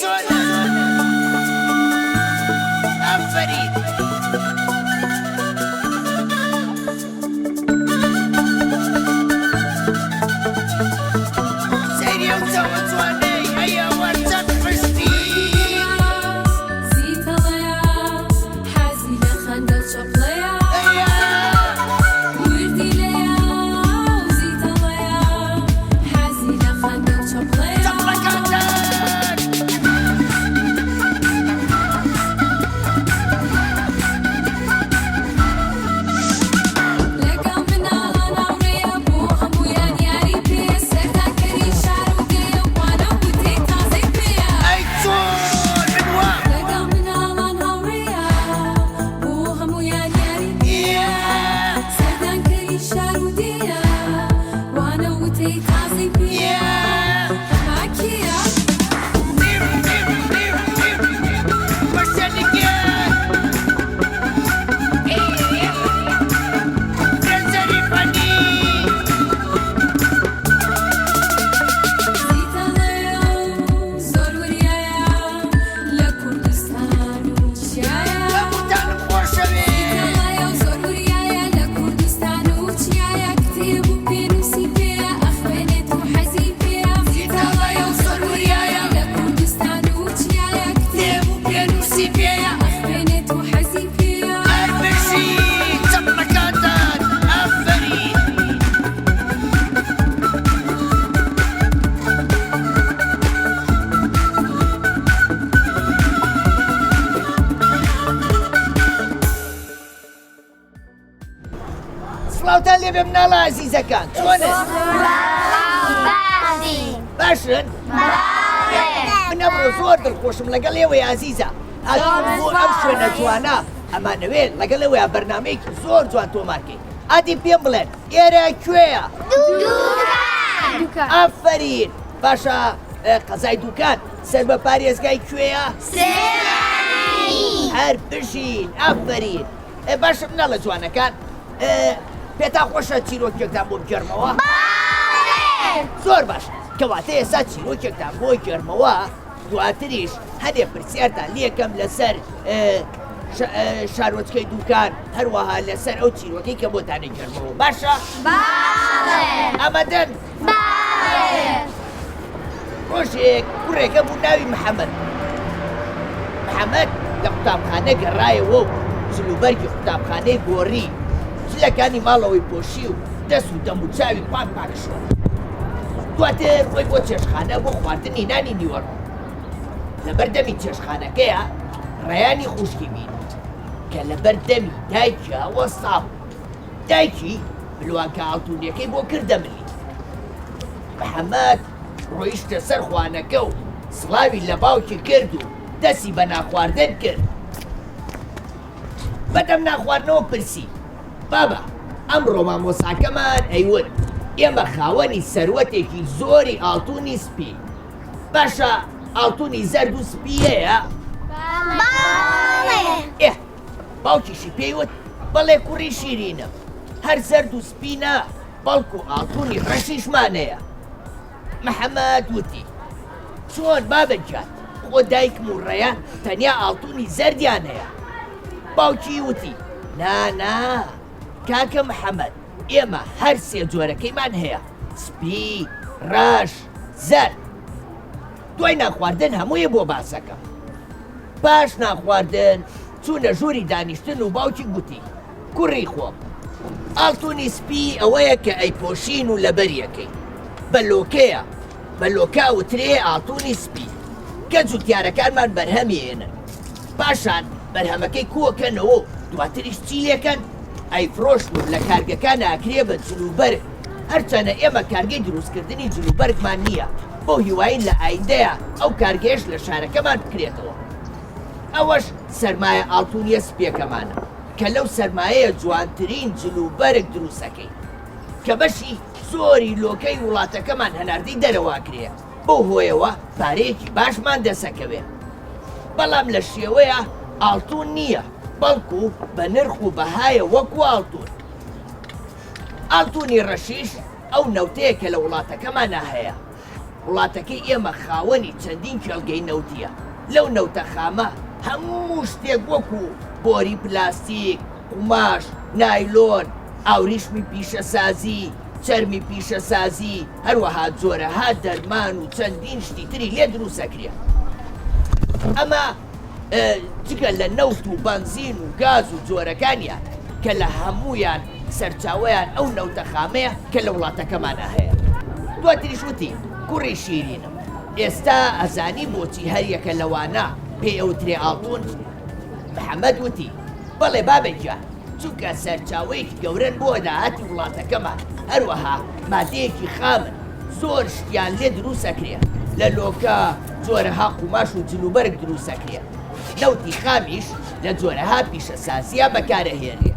چۆنە؟ ئافەرین. سەیری ئەو چاوە جوانەی ئەی ئەوە چەند حوشتی. زیتەڵەیە حەزی لە خەندە و چەپڵەیە ئەیە. وردیلەیە و زیتەڵەیە حەزی لە خەندە و چەپڵەیە. چەپڵەکانتان. لەگەڵ مناڵان هاوڕێیە بۆ هەموویان یاری پێیە سەردانکەری شار و دێیە و وانە و وتەی تازەی پێیە. ئەی چۆن من وام. لەگەڵ مناڵان هاوڕێیە بۆ هەموویان یاری پێیە سەردانکەری شار و دێیە وانە و وتەی تازەی پێیە ئەمە کێیە؟ زیتەڵەیە و زۆر وریایە لە کوردستان و چیایە. زیتەڵەیە و زۆر وریایە لە کوردستان و چیایە کتێب و پێنووسی پێیە ئەخوێنێت و حەزی پێیە. زیتەڵەیە و زۆر وریایە لە کوردستان و چیایە کتێب و پێنووسی پێیە ئەخوێنێت و حەزی پێیە. هەر بژی چەپڵەکانتان ئافەرین. سڵاوتان لێبێ مناڵە ئازیزەکان چۆنن؟ باشن؟ من ئەمڕۆ زۆر دڵخۆشم لەگەڵ ئێوەی ئازیزە هاتووم بۆ ئەم شوێنە جوانە ئەمانەوێت لەگەڵ ئێوەیا بەرنامەیەکی زۆر جوان تۆمارکەین ئادی پێم بڵێن ئێرە کوێیە؟ دوکان. ئافەرین باشە قەزای دوکان سەر بە پارێزگای کوێیە؟ سلێمانی. هەر بژین ئافەرین ئێ باشە مناڵە جوانەکان پێتان خۆشە چیرۆکێکتان بۆ بگێڕمەوە؟ زۆر باش کەواتە ئێستا چیرۆکێکتان بۆ گێڕمەوە دواتریش هەندێ پرسیارتان لێکەم لەسەر شارۆچکەی دوکان هەروەها لەسەر ئەو چیرۆکەی کە بۆتانی گێڕمەوە باشە؟ ئامادەن؟ ڕۆژێک کوڕێک هەبوو ناوی محەمەد. محەمەد لە قوتابخانە گەڕایەوە و جلوبەرگی قوتابخانەی گۆڕی، جلەکانی ماڵەوەی پۆشی و دەست و دەم و چاوی پاک پاک شۆرد. دواتر ڕۆی بۆ چێشتخانە بۆ خواردنی نانی نیوەڕۆ. لەبەر دەمی چێشتخانەکەیا ڕەیانی خوشکی بینی کە لەبەر دەمی دایکیا وەستابوو. دایکی ملوانکە ئاڵتونیەکەی بۆ کردە ملی. محەمەد ڕۆیشتە سەر خوانەکە و سڵاوی لە باوکی کرد و دەستی بە نانخواردن کرد. بەدەم نانخواردنەوە پرسی، بابە ئەمڕۆ مامۆساکەمان ئەیوت ئێمە خاوەنی سەروەتێکی زۆری ئاڵتونی سپین. باشە ئاڵتونی زەرد و سپی هەیە؟ بەڵێ. ئێه باوکیشی پێی وت، بەڵێ کوڕی شیرینم، هەر زەرد و سپی نا، بەڵکو ئاڵتونی ڕەشیشمان هەیە. محەمەد وتی، چۆن بابە گیان، خۆ دایکم و ڕەیان تەنیا ئاڵتونی زەردیان هەیە. باوکی وتی، نا نا کاکە محەمەد، ئێمە هەر سێ جۆرەکەیمان هەیە، سپی، ڕەش، زەرد. دوای نانخواردن هەمووی بۆ باسەکەم. پاش نانخواردن چوونە ژووری دانیشتن و باوکی گوتی، کوڕی خۆم، ئاڵتوونی سپی ئەوەیە کە ئەیپۆشین و لەبەریەکەین. بە لۆکەیە، بە لۆکە ئەوترێ ئاڵتوونی سپی، کە جووتیارەکانمان بەرهەمی ئێنن. پاشان بەرهەمەکەی کۆکەنەوە و دواتریش چی لێکەن؟ ئەیفرۆشن و لە کارگەکان ئاکرێ بە جلوبەرگ. هەرچەنە ئێمە کارگەی دروستکردنی جلوبەرگمان نییە، بەو هیواین لە ئایندەیا ئەو کارگەیەش لە شارەکەمان بکرێتەوە. ئەوەش سەرمایە ئاڵتونیە سپیەکەمانە کە لەو سەرمایەیە جوانترین جل و بەرگ دروستەکەین کە بەشی زۆری لۆکەی وڵاتەکەمان هەناردەی دەرەوە ئەکرێ بەو هۆیەوە پارەیەکی باشمان دەسەکەوێ بەڵام لە شێوەیە ئاڵتون نییە بەڵکو بە نرخ و بەهایە وەکو ئاڵتون. ئاڵتونی ڕەشیش. ئەو نەوتەیە کە لە وڵاتەکەمانا هەیە. وڵاتەکەی ئێمە خاوەنی چەندین کێڵگەی نەوتییە. لەو نەوتە خامە هەموو شتێک وەکو بۆری پلاستیک، قوماش، نایلۆن، ئاوریشمی پیشەسازی، چەرمی پیشەسازی، هەروەها جۆرەها دەرمان و چەندین شتی تری لێ دروستئەکرێ. ئەمە جگە لە نەوت و بەنزین و گاز و جۆرەکانیان کە لە هەموویان سەرچاوەیان ئەو نەوتە خامەیە کە لە وڵاتەکەمانا هەیە. دواتریش وتی، کوڕی شیرینم، ئێستا ئەزانی بۆچی هەریەکە لەوانە پێی ئەوترێ ئاڵتون؟ محەمەد وتی، بەڵێ بابە گیان، چونکە سەرچاوەیەکی گەورەن بۆ داهاتی وڵاتەکەمان، هەروەها مادەیەکی خامن، زۆر شتیان لێ دروست ئەکرێ، لە لۆکە جۆرەها قوماش و جلوبەرگ دروست ئەکرێ، نەوتی خامیش لە جۆرەها پیشەسازییا بەکارئەهێنرێ.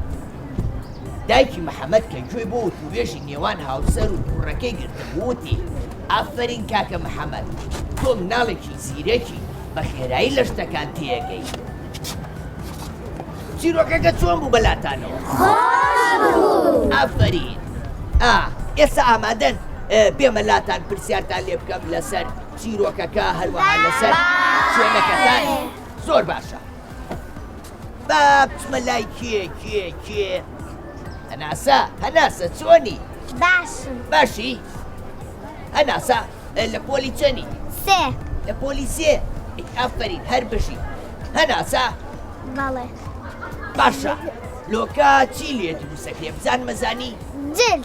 دایکی محەمەد کە گوێی بۆ وتووێژی نێوان هاوسەر و کوڕەکەی گرتبوو وتی، ئافەرین کاکە محەمەد، تۆ مناڵێکی زیرەکی، بە خێرایی لە شتەکان تێئەگەی. چیرۆکەکە چۆن بوو بەلاتانەوە؟ خۆش بوو. ئافەرین. ئا ئێستا ئامادەن بێمە لاتان پرسیارتان لێ بکەم لەسەر چیرۆکەکە هەروەها لەسەر شوێنەکەتان؟ زۆر باشە. با بچمە لای کێ کێ کێ هەناسە هەناسە چۆنی؟ باشم. باشی؟ هەناسە لە پۆلی چەنی؟ سێ. لە پۆلی سێ؟ ئەی ئافەرین هەر بژی. هەناسە؟ بەڵێ. باشە لۆکە چی لێ دروستەکرێ بزانمە زانی؟ جل.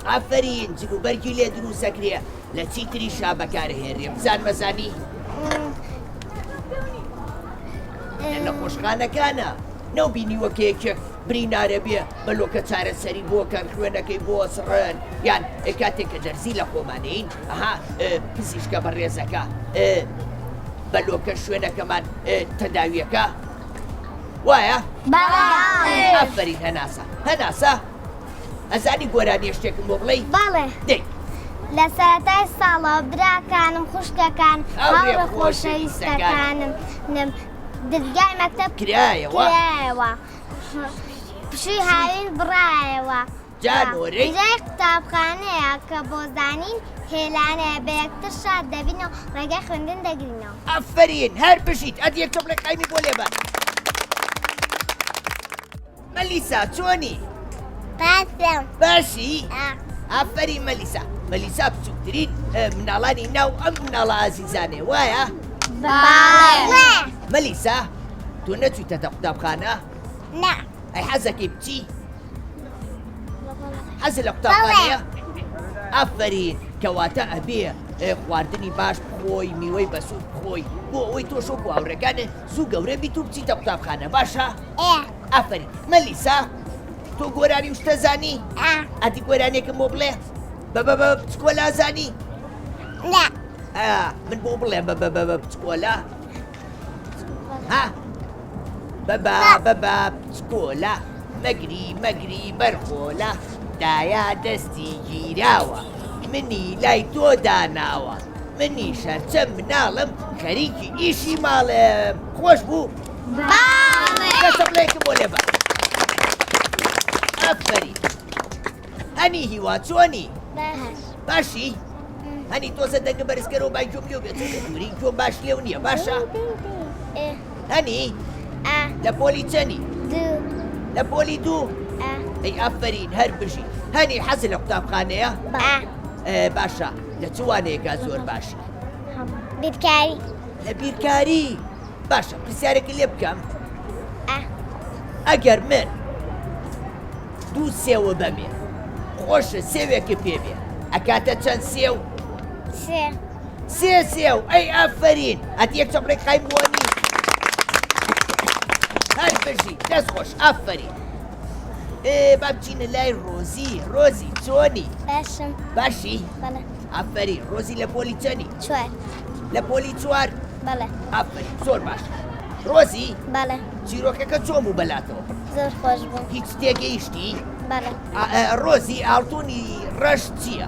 ئافەرین جلوبەرگی لێ دروستەکرێ لە چی تریشا بەکارهێنرێ بزانمە زانی؟ لە نەخۆشخانەکانە نەو بینیوە کە یەکێک برینارە بێ بە لۆکە چارەسەری بۆ کەن خوێنەکەی بۆ سڕن یان کاتێک کە دەرزی لە خۆمانەین ئەها پزیشکە بەڕێزەکە بە لۆکە شوێنەکەمان تەداویەکە وایە؟ ئافەرین هەناسە هەناسە ئەزانی گۆرانیە شتێکم بۆ بڵێی؟ بەڵێ. دەی. لە سەرەتای ساڵەوە براکانم، خوشکەکان، هاوڕێ خۆشەویستەکانم نم دەرگای مەکتەب کرایەوە. کرایەوە. پشووی هاوین بڕایەوە. جا نۆرەی. جای قوتابخانەیە کە بۆ زانین هێلانەیە بە یەکتر شاد دەبینەوە ڕێگای خوێندن دەگرینەوە. ئافەرین هەر بژیت ئەدی یەک چەپڵێک قایمی بۆ لێبە. مەلیسا چۆنی؟ باشم. باشی؟ ئا. ئافەرین مەلیسا. مەلیسا بچووکترین مناڵانی ناو ئەم مناڵە ئازیزانەیە وایە؟ بەڵێ. مەلیسا تۆ نەچوویتەتە قوتابخانە؟ نا. ئەی حەزەکەی بچی؟ حەزت لە قوتابخانەیە؟ ئافەرین کەواتە ئەبێ خواردنی باش بخۆی میوەی بەسوود بخۆی بۆ ئەوەی تۆش وەکو هاوڕێکانت زوو گەورە بیت و بچیتە قوتابخانە باشە؟ ئێ. ئافەرین مەلیسا تۆ گۆرانی و شتە زانی؟ ئا. ئەدی گۆرانیەکم بۆ بڵێ؟ بە بە بە بچکۆلا زانی؟ نا. ئا من بۆ بڵێم بە بە بە بە بچکۆلا؟ ها؟ بە با بە با بچکۆلا مەگری مەگری بەرخۆلە دایە دەستی گیراوە منی لای تۆ داناوە منیش هەرچەند مناڵم خەریکی ئیشی ماڵم خۆش بوو؟ بەڵێ. دەستە بڵێکم بۆ لێبە. ئافەرین. هەنی هیوا چۆنی؟ باش. باشی؟ هەنی تۆزە دەنگە بەرزکەرەوە با گوێم لێو بێت چونکە دووری گوێم باش لێو نییە باشە؟ هەنی لە پۆلی چەنی؟ لە پۆلی دوو؟ ئەی ئافەرین هەر بژی. هەنی حەزت لە قوتابخانەیە؟ باشە لە چ وانەیەکا زۆر باشی؟ بیرکاری. لە بیرکاری باشە پرسیارێکی لێ بکەم ئەگەر من دوو سێوە بەمێ خۆشە سێوێکە پێ بێ ئەکاتە چەند سێو؟ سێ سێ سێو ئەی ئافەرین ئەتی یەک چەپڵێک قایم بۆنی هەر بژی دەست خۆش ئافەرین ئێ با بچینە لای ڕۆزی ڕۆزی چۆنی؟ باشم باشی؟ بەڵێ ئافەرین ڕۆزی لە پۆلی چەنی؟ چوار لە پۆلی چوار؟ بەڵێ ئافەرین زۆر باش ڕۆزی بەڵێ چیرۆکەکە چۆن بوو بەلاتەوە؟ زۆر خۆش بوو هیچ تێگەیشتی؟ بەڵێ ڕۆزی ئاڵتونی ڕەش چییە؟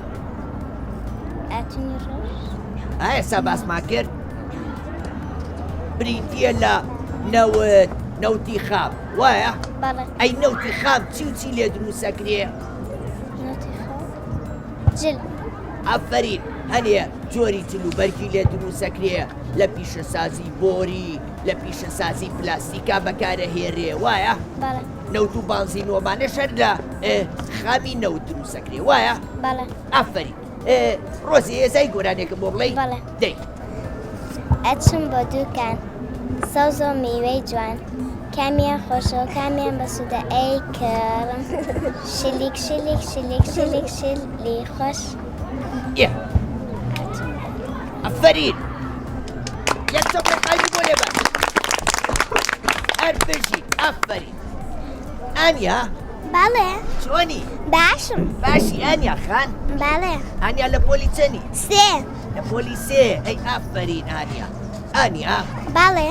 ئاڵتونی ڕەش ئێستا باسمان کرد بریتییە لە نەوت نەوتی خام وایە؟ بەڵێ ئەی نەوتی خام چی و چی لێ دروستەکرێ؟ نەوتی خام. جل. ئافەرین هەنێ جۆری جل و بەرگی لێ دروسەکرێ لە پیشەسازی بۆری لە پیشەسازی پلاستیکا بەکارەهێرێ وایە؟ بەڵێ. نەوت و بانزین و ئەمانەش هەر لە خامی نەوت دروسەکرێ وایە؟ بەڵێ. ئافەرین ڕۆزی ئێزای گۆرانێکم بۆ بڵێی؟ بەڵێ. دەی. ئەچم بۆ دوکان سەوزە و میوەی جوان کامیان خۆشە و کامیان بەسوودە ئەیکڕم شلیک شلیک شلیک شلیک شلی خۆش. ئێ ئەفەرین یەک چەپڵەی قایمی بۆ لێبە هەر بژیت ئەفەرین ئانیا بەڵێ. چۆنی؟ باشم. باشی ئانیا خان؟ بەڵێ. ئانیا لە پۆلی چەنی؟ سێ. لە پۆلی سێ ئەی ئافەرین ئانیا. ئانیا؟ بەڵێ.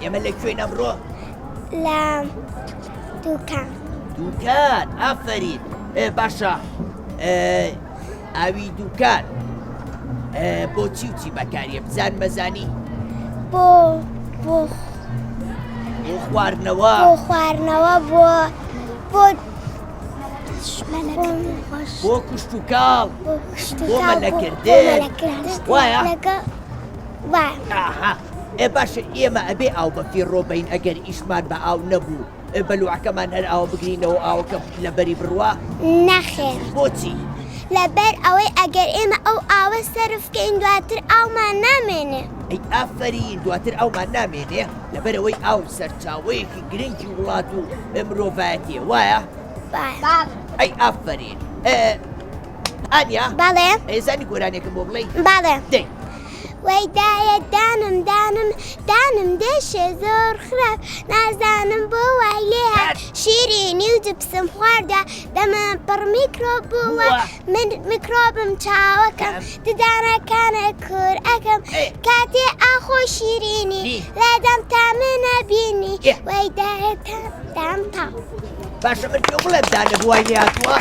ئێمە لە کوێین ئەمڕۆ؟ لە دوکان. دوکان ئافەرین. باشە ئاوی دوکان بۆ چی و چی بەکاریە بزان مەزانی؟ بۆ بۆ بۆ خواردنەوە بۆ خواردنەوە بۆ بۆ بۆ کوشت و کاڵ بۆ مەلەکردن وایە ئاها ئێ باشە ئێمە ئەبێ ئاو بە فیڕۆ بەین ئەگەر ئیشمان بە ئاو نەبوو بەلوعەکەمان هەر ئاوە بگرینەوە ئاوەکە لەبەری بڕوا؟ نەخێر. بۆچی؟ لەبەر ئەوەی ئەگەر ئێمە ئەو ئاوە سەرف کەین دواتر ئاومان نامێنێ. ئەی ئافەرین دواتر ئاومان نامێنێ لەبەرئەوەی ئاو سەرچاوەیەکی گرنگی وڵات و مرۆڤایەتیە وایە؟ وایە. ئەی ئافەرین. ئانیا؟ بەڵێ. ئەیزانی گۆرانیەکم بۆ بڵێی؟ بەڵێ. دەی. وەی دایە دانم دانم دانم دێشێ زۆر خراپ نازانم بۆ وای لێ هات شیرینی و جپسم خواردە دەمم پڕ میکرۆب بووە من میکرۆبم چاوەکەم ددانەکانە کور ئەکەم کاتێ ئاخۆ شیرینی لادەم تا منە بینی وەی دایە دام تا باشە من پێ بڵێم دانە بووای لێ هاتووە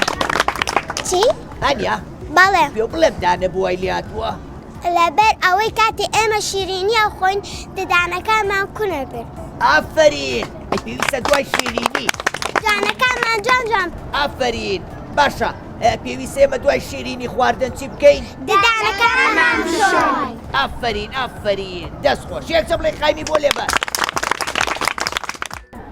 چی؟ ئانیا بەڵێ پێ بڵێم دانە بووای لێ هاتووە لەبەر ئەوەی کاتێ ئێمە شیرینی ئەخۆین ددانەکانمان کون ئەبن. ئافەرین ئەی پێویستە دوای شیرینی. ددانەکانمان جوان جوان. ئافەرین باشە پێویستە ئێمە دوای شیرینی خواردن چی بکەین؟ ددانەکانمان بشۆین. ئافەرین ئافەرین دەست خۆش یەک چەپڵەی قایمی بۆ لێبە.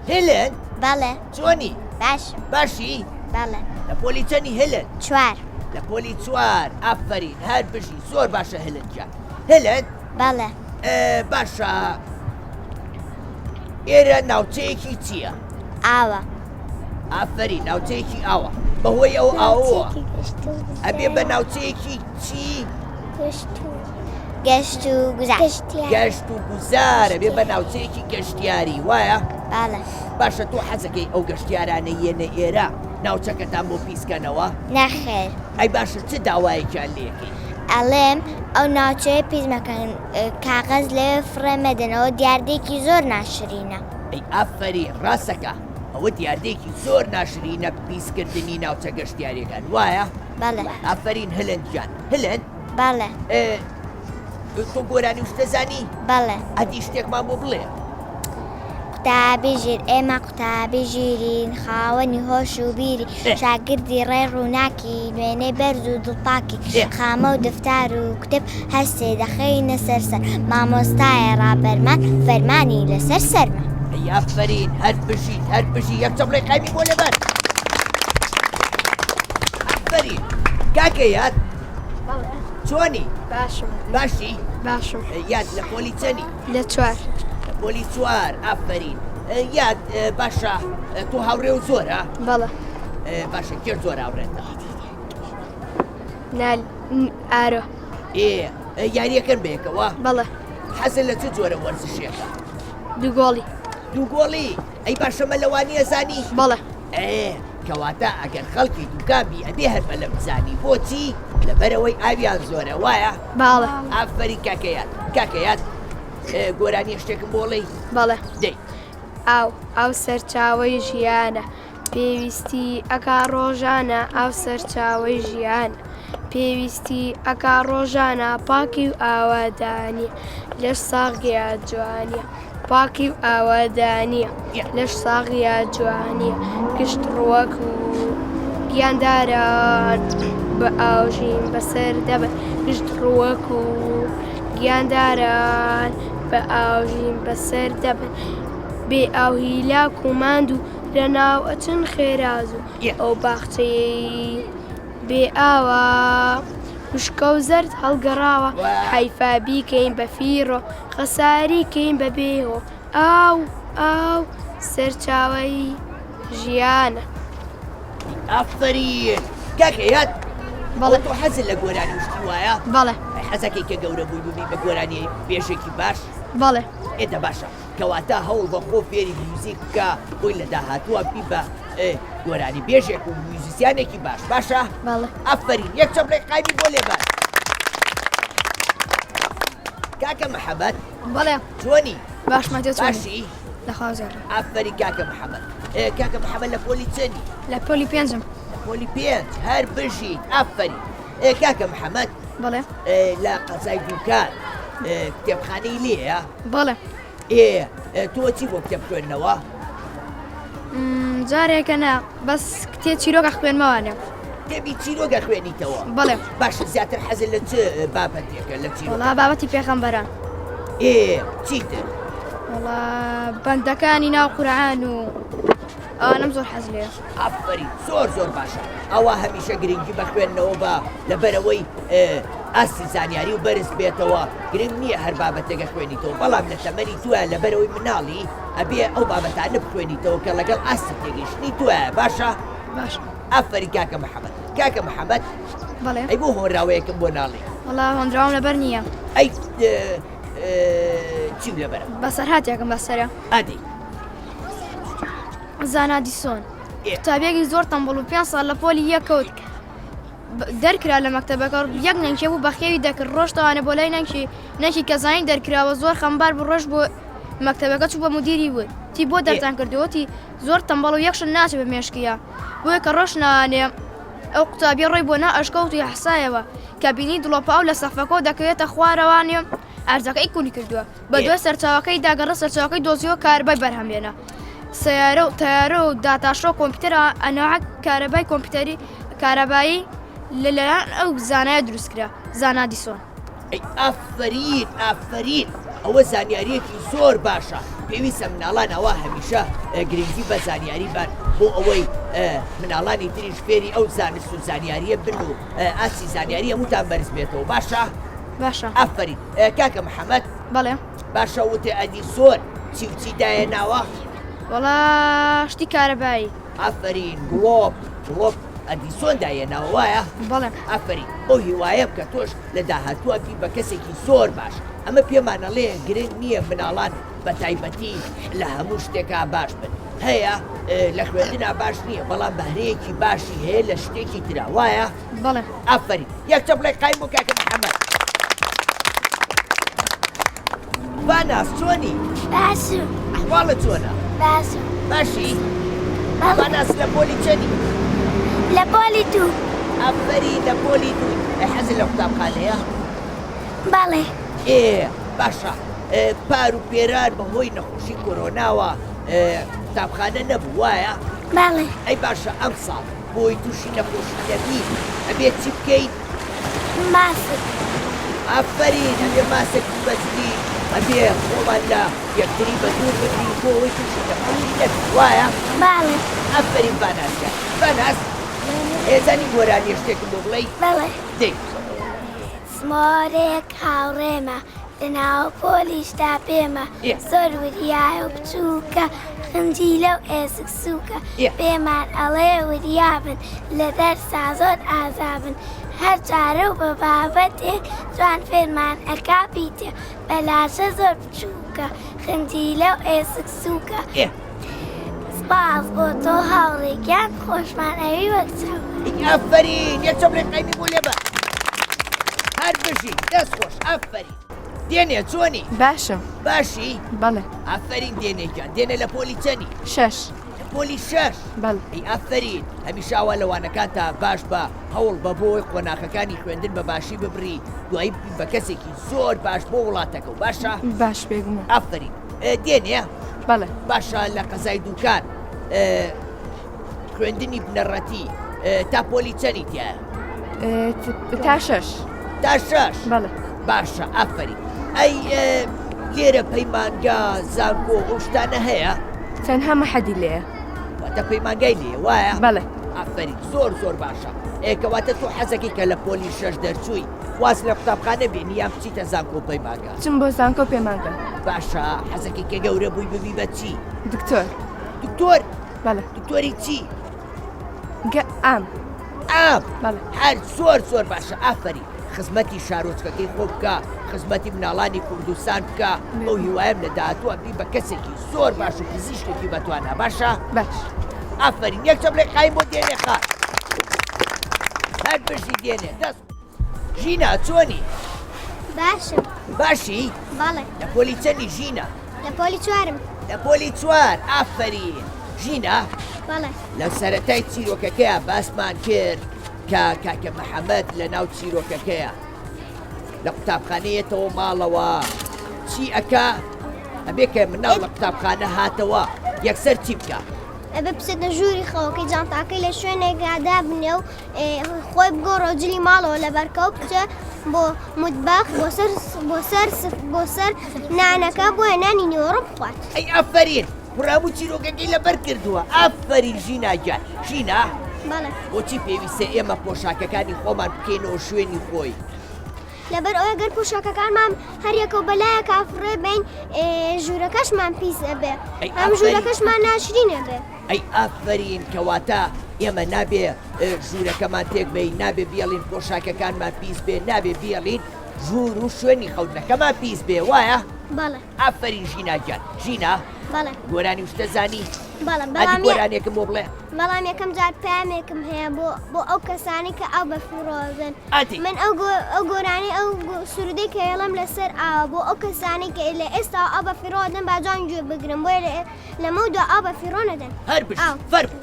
هێلن؟ بەڵێ. چۆنی؟ باشم. باشی؟ بەڵێ. لە پۆلی چەنی هێلن؟ چوار. لە پۆلی چوار ئافەرین هەر بژی زۆر باشە هێلن گیان هێلن؟ بەڵێ. باشە ئێرە ناوچەیەکی چییە؟ ئاوە. ئافەرین ناوچەیەکی ئاوە بەهۆی ئەو ئاوە ئەبێ بە ناوچەیەکی چی؟ گەشت و گوزار. گەشت و گوزار ئەبێ بە ناوچەیەکی گەشتیاری وایە؟ بەڵێ. باشە تۆ حەزەکەی ئەو گەشتیارانە یەنە ئێرە ناوچەکەتان بۆ پیسکەنەوە؟ نەخێر. ئەی باشە چ داوایەکیان لێکەی؟ ئەڵێم ئەو ناوچەیە پیس مەکەن کاغەز لەوێ فڕێ مەدەن ئەوە دیاردەیەکی زۆر ناشرینە. ئەی ئافەرین ڕاستەکا ئەوە دیاردەیەکی زۆر ناشرینە پیسکردنی ناوچە گەشتیاریەکان وایە؟ بەڵێ. ئافەرین هلند گیان. هلند؟ بەڵێ. تۆ گۆرانی و شتە زانی؟ بەڵێ. ئەدی شتێکمان بۆ بڵێ. قوتابی ژیر ئێمە قوتابی ژیرین خاوەنی هۆش و بیری شاگردی ڕێ ڕووناکی نوێنەی بەرز و دڵپاکی خامە و دفتار و کتێب هەرسێ دەخەینە سەر سەر مامۆستایە ڕابەرمان فەرمانی لەسەر سەرمان. ئەی ئافەرین هەر بژیت هەر بژی یەک چەپڵەی قایمی بۆ لەبەر ئافەرین کاکە یاد چۆنی باشم باشی باشم یاد لە پۆلی چەنی لە چوار لە پۆلی چوار ئافەرین یاد باشە تۆ هاوڕێ و زۆرە بەڵێ باشە کێ زۆر هاوڕێتە نال ئارۆ ئێ یاریەکەن بەیەکەوە بەڵێ حەزت لە چ جۆرە وەرزشێکە دوو گۆڵی دوو گۆڵی ئەی باشە مەلەوانیە زانی بەڵێ ئێ کەواتە ئەگەر خەڵکی دوکان بی ئەبێ هەر مەلە بزانی بۆچی لەبەرەوەی ئاویان زۆرە وایە باڵە ئافەرین کاکە یاد کاکە یاد گۆرانیە شتێکم بۆ ڵێی بەڵێ دەی ئاو ئاو سەرچاوەی ژیانە پێویستی ئەکا ڕۆژانە ئاو سەرچاوەی ژیانە پێویستی ئەکا ڕۆژانە پاکی و ئاوادانیە لەش ساغیا جوانیە پاکی و ئاوادانیە لەش ساغیا جوانیە گشت ڕوەک و. گیانداران بە ئاو ژین بەسەر دەبەن گشت ڕووەک و گیانداران بە ئاو ژین بەسەر دەبەن بێ ئاو هیلاک و ماندوو لەناو ئەچن خێرا زوو ئەو باخچەیەی بێ ئاوە وشکە و زەرد هەڵگەڕاوە حەیفا بیکەین بە فیڕۆ خەساری کەین بە بێهۆ ئاو ئاو سەرچاوەی ژیانە. ئافەرین کاک هەیات بەڵێ تۆ حەزت لە گۆرانی و شتی وایە؟ بەڵێ حەزەکەی کە گەورە بووی ببی بە گۆرانی بێژێکی باش؟ بەڵێ ئێ دە باشە کەواتە هەوڵ بە خۆ فێری میوزیک بکە بۆی لە داهاتووە بی بە گۆرانی بێژێک و میوزیسیانێکی باش باشە؟ بەڵێ ئافەرین یەک چەپڵەی قایمی بۆ لێبان کاکە محەمەد بەڵێ چۆنی؟ باش مەتێ چۆنی؟ باشی؟ لەخوا زۆر. ئافەرین کاکە محەمەد. ئێ کاکە محەمەد لە پۆلی چەنی؟ لە پۆلی پێنجم. لە پۆلی پێنج هەر بژیت ئافەرین. ئێ کاکە محەمەد. بەڵێ. ئێ لە قەزای دووکان ئێ کتێبخانەی لێیە؟ بەڵێ. ئێ تۆ چی بۆ کتێب خوێندنەوە؟ جارێکە نا بەس کتێ چیرۆک ئەخوێنمەوانێ. کتێبی چیرۆک ئەخوێنیتەوە؟ بەڵێ. باشە زیاتر حەزت لە چ بابەتێکە لە چیرۆک؟ وەڵا بابەتی پێغەمبەران. ئێ چیتر؟ وەڵا بەندەکانی ناو قورئان و ئەوانەم زۆر حەز لێیە. ئافەرین زۆر زۆر باشە ئەوا هەمیشە گرنگی بە خوێندنەوە بە لەبەرئەوەی ئاستی زانیاری و بەرز بێتەوە گرنگ نییە هەر بابەتێک ئەخوێنیتەوە بەڵام لە تەمەنی تۆیا لەبەرئەوەی مناڵی ئەبێ ئەو بابەتانە بخوێنیتەوە کە لەگەڵ ئاستی تێگەیشتنی تۆیە باشە؟ باشە. ئافەرین کاکە محەمەد. کاکە محەمەد. بەڵێ. ئەی بۆ هۆنراوەیەکم بۆ ناڵێی؟ وەڵا هۆنراوەم لەبەر نییە. ئەی چیم لەبەرە؟ بەسەرهاتێکم بەسەرە. ئەدی. زانا دیسۆن قوتابیەکی زۆر تەمبڵ و پێ ساڵ لە پۆلی یەک کەوت دەرکرا لە مەکتەبەکە یەک نەنکێ بوو بەخێوی دەکرد ڕۆژتەوانە بۆ لای نەنکی نەکی کە زانین دەرکراوە زۆر خەمبار بوو ڕۆژ بۆ مەکتەبەکە چوو بە مدیری وت تی بۆ دەرتان کردووەتی زۆر تەمبەڵ و یەکشن ناچێ بە مێشکیە بۆیە کە ڕۆژ نانێ ئەو قوتابیە ڕۆی بۆ نا ئەشکەوت و حسایەوە کە بینی دڵۆپە ئەو لە سەقفەکەەوە دەکەوێتە خوارەوانێ ئەرزەکەی کونی کردووە بە دوای سەرچاوەکەی داگەڕە سەرچاوەکەی دۆزیەوە کارەبای بەرهەمێنا سیارە و تەیارە و داتاشە و کۆمپیوتەر ئەنواع کارەبای کۆمپیوتەری کارەبایی لەلایەن ئەو زانایە دروستکرا زانا دیسۆن. ئەی ئافەرین ئافەرین ئەوە زانیاریەکی زۆر باشە پێویستە مناڵان ئەوە هەمیشە گرنگی بە زانیاری بان بۆ ئەوەی مناڵانی تریش فێری ئەو زانست و زانیاریە بن و ئاستی زانیاری هەمووتان بەرز بێتەوە باشە باشە ئافەرین کاکە محەممەد بەڵێ باشە وتێ ئەدیسۆن چی و چی دایە ناوە وەڵا شتی کارەبایی ئافەرین گڵۆپ گڵۆپ ئەدیسۆن دایە ناوە وایە؟ بەڵێ. ئافەرین بەو هیوایەم کە تۆش لە داهاتووە بی بە کەسێکی زۆر باش ئەمە پێمان ئەڵێ گرنگ نییە مناڵان بە تایبەتی لە هەموو شتێکا باش بن هەیە لە خوێندنا باش نییە بەڵام بەهرەیەکی باشی هەیە لە شتێکی ترا وایە؟ بەڵێ. ئافەرین یەک چەپڵەی قایم بۆ کاکە محەمەد. باناز چۆنی؟ باشم. ئەحواڵت چۆنە؟ باشم. باشی؟ باناز لە پۆلی چەنی؟ لە پۆلی دوو. ئافەرین لە پۆلی دووی. ئەی حەزت لە قوتابخانەیە؟ بەڵێ. ئێ باشە پار و پێرار بەهۆی نەخۆشی کۆرۆناوە قوتابخانە نەبوو وایە؟ بەڵێ. ئەی باشە ئەمساڵ بۆی تووشی نەخۆشی نەبی ئەبێت چی بکەیت؟ ماسک. ئافەرین ئەبێ ماسک ببەستین ئەبێ خۆمان لە یەکتری بە دوور بگرین بۆ ئەوەی تووشی نەخۆشی نەبین وایە؟ بەڵێ. ئافەرین باناز گیان. باناز ئێزانی گۆرانیە شتێکم بۆ بڵێی؟ بەڵێ. دەی. زمۆرێک هاوڕێمە لەناو پۆلیشدا پێمە زۆر وریایە و بچووکە خنجیلە و ئێسک سووکە پێمان ئەڵێ وریابن لە دەرسا زۆر ئازابن هەر جارە و بە بابەتێک جوان فێرمان ئەکا پیتێ بەلاشە زۆر بچووکە خنجیلە و ئێسک سووکە سپاس بۆ تۆ هاوڕێ گیان خۆشمان ئەوی وەک چاو. ئافەرین یەک چەپڵەی قایمی بۆ لێبە هەر بژی دەست خۆش ئافەرین دێنێ چۆنی باشم باشی بەڵێ ئافەرین دێنێ گیان دێنێ لە پۆلی چەنی شەش لە پۆلی شەش بەڵێ ئەی ئافەرین هەمیشە ئاوا لە وانەکانتا باش بە هەوڵ بە بۆی قۆناخەکانی خوێندن بە باشی ببڕی دوایی ببی بە کەسێکی زۆر باش بۆ وڵاتەکە و باشە باش بێگومان ئافەرین دێنێ بەڵێ باشە لە قەزای دوکان خوێندنی بنەڕەتی. تا پۆلی چەنی تایە؟ تا شەش. تا شەش؟ بەڵێ. باشە ئافەرین. ئەی لێرە پەیمانگا زانکۆ ئەو شتانە هەیە؟ تەنها مەحەدی لێیە. واتە پەیمانگای لێیە وایە؟ بەڵێ. ئافەرین زۆر زۆر باشە. ئێ کەواتە تۆ حەزەکەی کە لە پۆلی شەش دەرچووی واز لە قوتابخانە بێنی یان بچیتە زانکۆ و پەیمانگا؟ بچم بۆ زانکۆ و پەیمانگا. باشە حەزەکەی کە گەورە بووی ببی بە چی؟ دکتۆر. دکتۆر؟ بەڵێ. دکتۆری چی؟ گە ئام. ئام؟ بەڵێ. هەر زۆر زۆر باشە ئافەرین. خزمەتی شارۆچکەکەی خۆ بکە، خزمەتی مناڵانی کوردستان بکە، بەو هیوایەم لە داهاتووە بی بە کەسێکی زۆر باش و پزیشکێکی بەتوانا باشە؟ باش. ئافەرین یەک چەپڵەی قایم بۆ دێنێ خان. هەر بژی دێنێ دەست. ژینا چۆنی؟ باشم. باشی؟ بەڵێ. لە پۆلی چەنی ژینا؟ لە پۆلی چوارم. لە پۆلی چوار ئافەرین. ژینا؟ بەڵێ. لە سەرەتای چیرۆکەکەیا باسمان کرد کە کاکە محەمەد لە ناو چیرۆکەکەیا لە قوتابخانە یەتەوە ماڵەوە چی ئەکا؟ ئەبێ کە مناڵ لە قوتابخانە هاتەوە یەکسەر چی بکا؟ ئەبێ بچێتە ژووری خەوەکەی جانتاکەی لە شوێنێکا دابنێ و خۆی بگۆڕە و جلی ماڵەوە لەبەرکە و بچێ بۆ متباخ بۆ سەر بۆ سەر بۆ سەر نانەکە بۆیە نانی نیوەڕۆ بخوات. ئەی ئافەرین کوڕە هەموو چیرۆکەکەی لەبەر کردووە ئافەرین ژینا گیان ژینا بەڵێ. بۆچی پێویستە ئێمە پۆشاکەکانی خۆمان بکەینەوە شوێنی خۆی؟ لەبەر ئەوەی گەر پۆشاکەکانمان هەر یەکەو بەلایەکا فڕێ بەین ژوورەکەشمان پیس ئەبێ هەم ژوورەکەشمان ناشرین ئەبێ. ئەی ئافەرین کەواتە ئێمە نابێ ژوورەکەمان تێک بەین نابێ بیەڵین پۆشاکەکانمان پیس بێ نابێ بیەڵین ژوور و شوێنی خەوتنەکەمان پیس بێ وایە؟ بەڵێ. ئافەرین ژینا گیان. ژینا؟ بەڵێ. گۆرانی و شتە زانی؟ بەڵێ ئەدی بەڵام گۆرانیەکم بۆ بڵێ. بەڵام یەکەم جار پەیامێکم هەیە بۆ بۆ ئەو کەسانەی کە ئاو بە فیڕۆ ئەدەن. ئەدی. من ئەو ئەو گۆرانی ئەو سرودەی کە ئێڵێم لەسەر ئاوە بۆ ئەو کەسانەی کە لە ئێستا ئاو بە فیڕۆ ئەدەن با جوان گوێ بگرن بۆیە لە لەمەو دوا ئاو بە فیڕۆ نەدەن. هەر بژی. ئاو. فەرموو.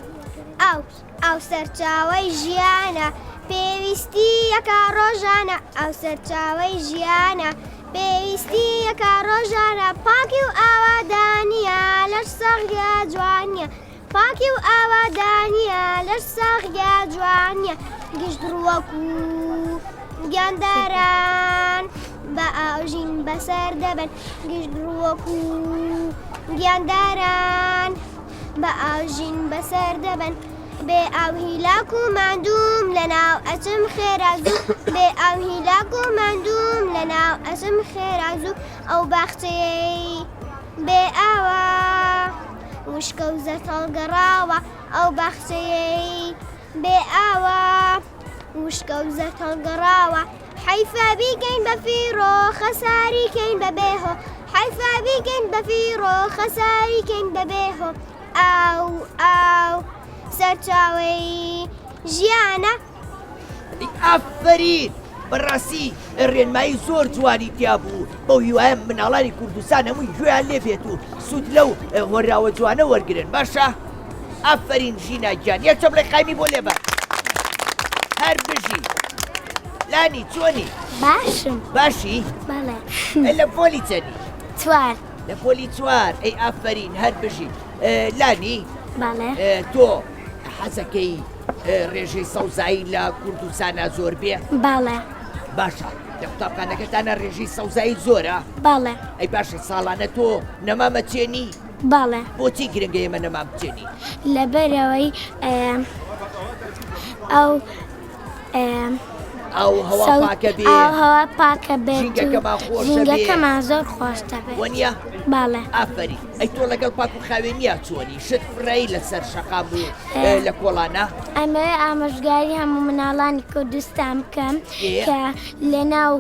ئاو ئاو سەرچاوەی ژیانە پێویستی یەکە ڕۆژانە ئاو سەرچاوەی ژیانە پێویستی یەکە ڕۆژانە پاکی و ئاوادانیە لەش ساغیە جوانیە پاکی و ئاوادانیە لەش ساغیە جوانیە گشت ڕووەک و گیانداران بە ئاوژین بەسەر دەبەن گشت ڕووەک و گیانداران بە ئاوژین بەسەر دەبەن بێ ئاو هیلاک و ماندووم لەناو ئەچم خێرا زوو بێ ئاو هیلاک و ماندووم لەناو ئەچم خێرا زوو ئەو باخچەیەی بێ ئاوە وشکە و زەرد هەڵگەڕاوە ئەو باخچەیەی بێ ئاوە وشکە و زەرد هەڵگەڕاوە حەیفە بیکەین بە فیڕۆ خەساری کەین بە بێهۆ حەیفە بیکەین بە فیڕۆ خەساری کەین بە بێهۆ ئاو ئاو سەرچاوەی ژیانە. ئافەرین بەڕاستی ڕێنمایی زۆر جوانی تیا بوو بەو هیوایەم مناڵانی کوردستان هەمووی گوێیان لێ بێت و سوود لەو هۆنراوە جوانە وەرگرن باشە ئافەرین ژینا گیان یەک چەپڵەی قایمی بۆ لێبە هەر بژی لانی چۆنی باشم باشی بەڵێ لە پۆلی چەنی چوار لە پۆلی چوار ئەی ئافەرین هەر بژی لانی بەڵێ تۆ حەزەکەی ڕێژەی سەوزایی لە کوردستانا زۆر بێ؟ بەڵێ. باشە لە قوتابخانەکەتانا ڕێژەی سەوزایی زۆرە؟ بەڵێ. ئەی باشە ساڵانە تۆ نەمام ئەچێنی؟ بەڵێ. بۆچی گرنگە ئێمە نەمام بچێنین؟ لەبەرئەوەی ئەو ئاو هەوا پاکە بێ ئاو هەوا پاکە بێت ژینگەکەمان خۆشە بێ ژینگەکەمان زۆر خۆش دەبێت وەنیە؟ بەڵێ. ئافەرین ئەی تۆ لەگەڵ پاک و خاوێنیا چۆنی شت فڕێی لەسەر شەقام و لە کۆڵانە؟ ئەمەوێ ئامۆژگاری هەموو مناڵانی کوردستان بکەم کە لەناو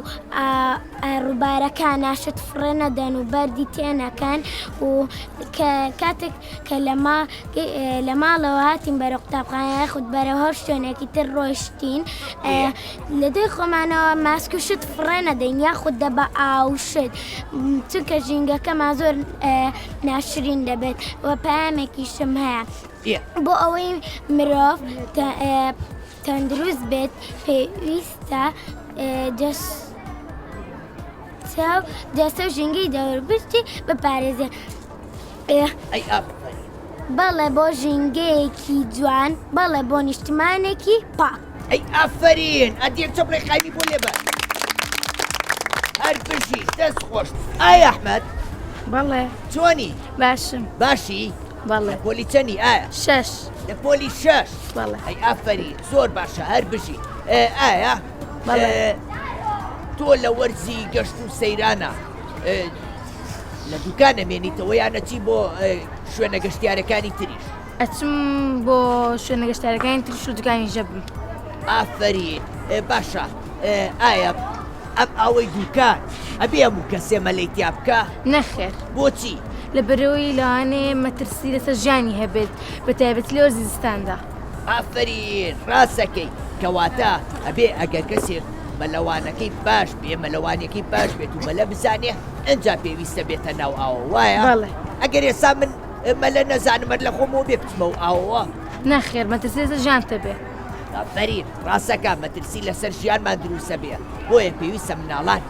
ڕووبارەکانا شت فڕێ نەدەن و بەردی تێنەکەن و کە کاتێک کە لە ماڵەوە هاتین بەرەو قوتابخانە یاخود بەرەو هەر شوێنێکی تر ڕۆیشتین لە دوای خۆمانەوە ماسک و شت فڕێ نەدەین یاخود دە بە ئاو شت چونکە ژینگەکەمان زۆر ناشرین دەبێت و پەیامێکیشم هەیە بۆ ئەوەی مرۆڤ تەندروست بێت پێویستە جەستە و ژینگەی دەوروبەری بپارێزێ. ئەی ئافەرین. بەڵێ بۆ ژینگەیەکی جوان، بەڵێ بۆ نیشتمانێکی پاک. ئەی ئافەرین ئەدی یەک چەپڵەی قایمی بۆ لێبە. هەر بژی دەست خۆش. ئای ئەحمەد. بەڵێ. چۆنی؟ باشم. باشی؟ بەڵێ. لە پۆلی چەنی ئایا؟ شەش. لە پۆلی شەش؟ بەڵێ. ئەی ئافەرین زۆر باشە هەر بژی. ئایا؟ بەڵێ. تۆ لە وەرزی گەشت و سەیرانە لە دوکان ئەمێنیتەوە یان ئەچی بۆ شوێنە گەشتیارەکانی تریش؟ ئەچم بۆ شوێنە گەشتیارەکانی تریش و دوکانی ژەبم. ئافەرین باشە ئایا ئەم ئاوەی دوکان ئەبێ هەموو کەسێ مەلەی تیا بکا؟ نەخێر. بۆچی؟ لەبەرئەوەی لەوانەیە مەترسی لەسەر ژیانی هەبێت بە تایبەتی لە وەرزی زستاندا. ئافەرین ڕاستەکەی کەواتە ئەبێ ئەگەر کەسێک مەلەوانەکەی باش بێ مەلەوانیەکەی باش بێت و مەلە بزانێ ئەجا پێویستە بێتە ناو ئاوە وایە؟ بەڵێ. ئەگەر ئێستا من مەلە نەزانم هەر لە خۆمەوە بێ بچمەوە ئاوەوە؟ نەخێر مەترسی لەسەر ژیانت ئەبێ. ئافەرین ڕاستەکا مەترسی لەسەر ژیانمان دروستە بێ بۆیە پێویستە مناڵان